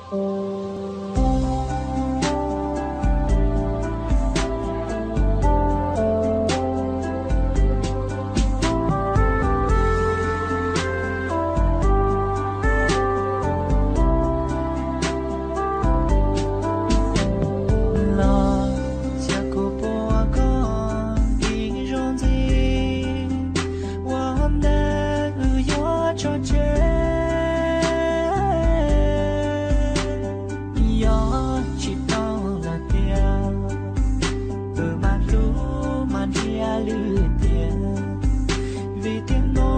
Los cia kuv pub koj ib zaug ntxiv, ua ntej wb yuav tso tseg. Yog tsis tau lawm tiag, wb mam hlub mas ntsia lwm tiam, vim tiam no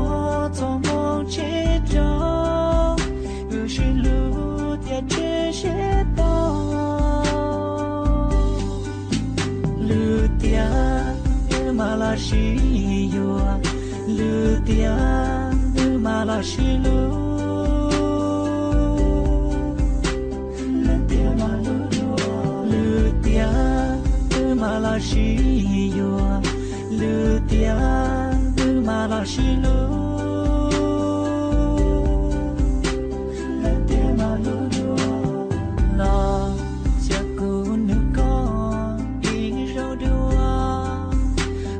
txoj hmoov tsis rau, wb sib hlub tiam sis sib tau. Lwm tiam wb mam los sib yuav, lwm tiam wb mam los sib hlub. Lwm tiam wb mam los sib yuav, lwm tiam wb mam los sib hlub. Los cia kuv nug koj ib zaug dua,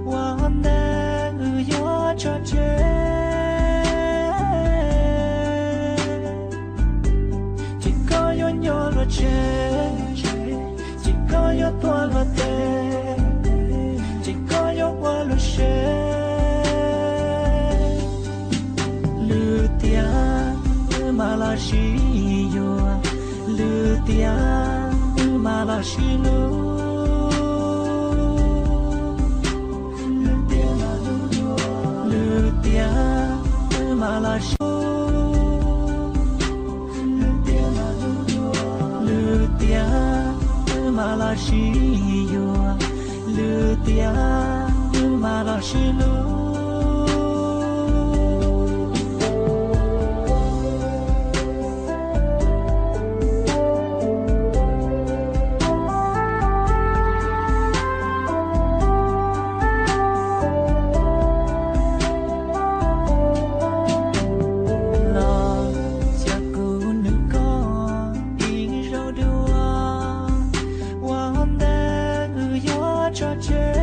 ua ntej wb yuav tso tseg. Ces koj yuav nyob luag tsev, ces koj yuav tuag luag teb, ces koj yuav ua luag sev. Lwm tiam wb mam los sib yuav, lwm tiam wb mam los sib hlub. Lwm tiam wb mam los sib, lwm tiam wb mam los sib yuav, lwm tiam wb mam los sib hlub. Los cia kuv nug koj ib zaug dua, ua ntej wb yuav tso tseg.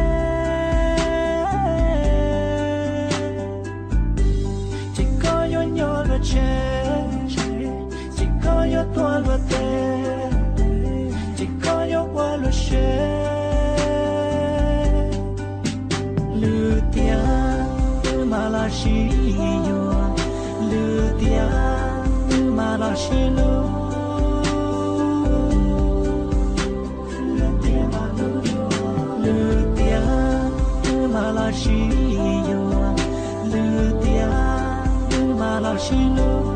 Ces koj yuav nyob luag tsev, ces koj yuav tuag luag teb, ces koj yuav ua luag sev. Lwm tiam wb mam los sib yuav, lwm tiam wb mam los sib hlub. Lwm tiam wb mam los sib yuav, lwm tiam wb mam los sib hlub.